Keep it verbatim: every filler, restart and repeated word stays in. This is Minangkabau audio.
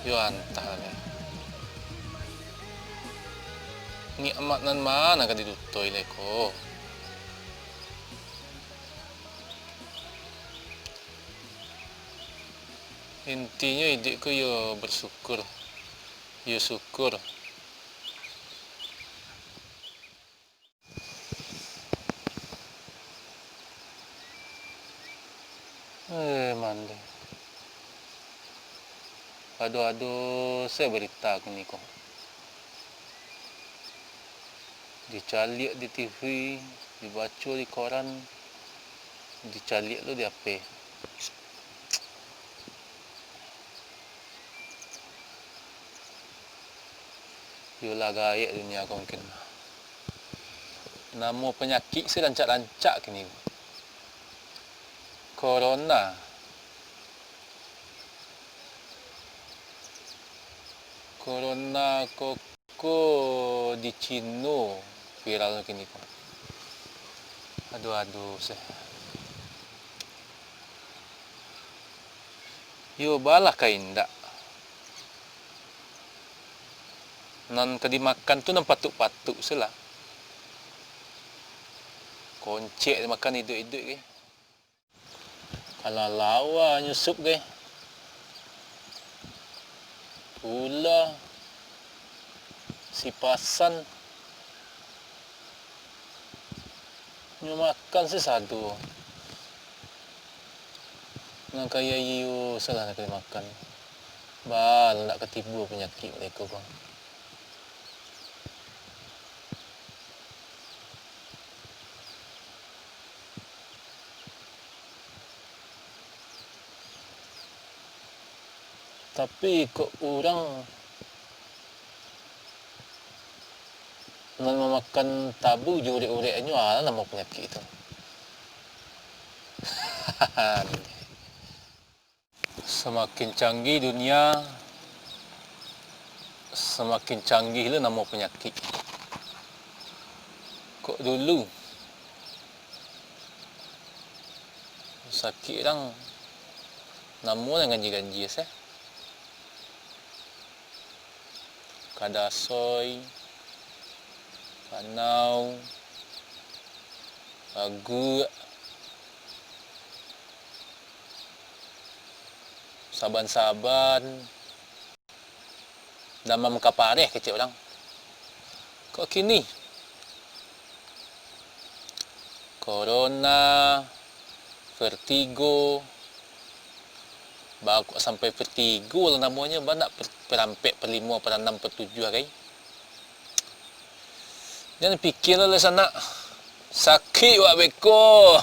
Yo antah lai. Nikmat nan ma nan ka dilutoi lai ko? Intinyo iduik ko yo bersyukur, yo syukur. Eh, mandeh. Ado-ado se barita kini ko. Dicaliak di T V, dibaco di koran, dicaliak lo di H P. Iyolah, gaek dunia ko mungkin. Namo panyakik se rancak-rancak kini. Corona. Corona ko, ko di Cino viral kini ko. Aduh, aduh, seh. Yo, balah ka indak. Nan ka dimakan tu nan patuk-patuk se lah. Koncek dimakan iduik-iduik ge. Kalalaua nyusup ge. Pula sipasan. Nyo makan se sado. Nan kaya iyo se lah nan ka dimakan. Baa lah ndak ka tibo panyakik mereka ko. Tapi kok urang nan mamakan tabu jo urek-ureknyo, alah namo panyakik tu. Samakin canggih dunia, samakin canggih lo namo panyakik. Kok dulu sakik urang, namo nan ganjia-ganjia se. Kadasoi, panau, baguak, saban-saban, damam kapareh kecek urang. Kok kini, corona, vertigo, baa kok sampai vertigo lah namonyo, baa ndak per, per ampek, per limo, per anam, per tujuah kai. Jan pikia lah, lai sanak. Sakik wak beko.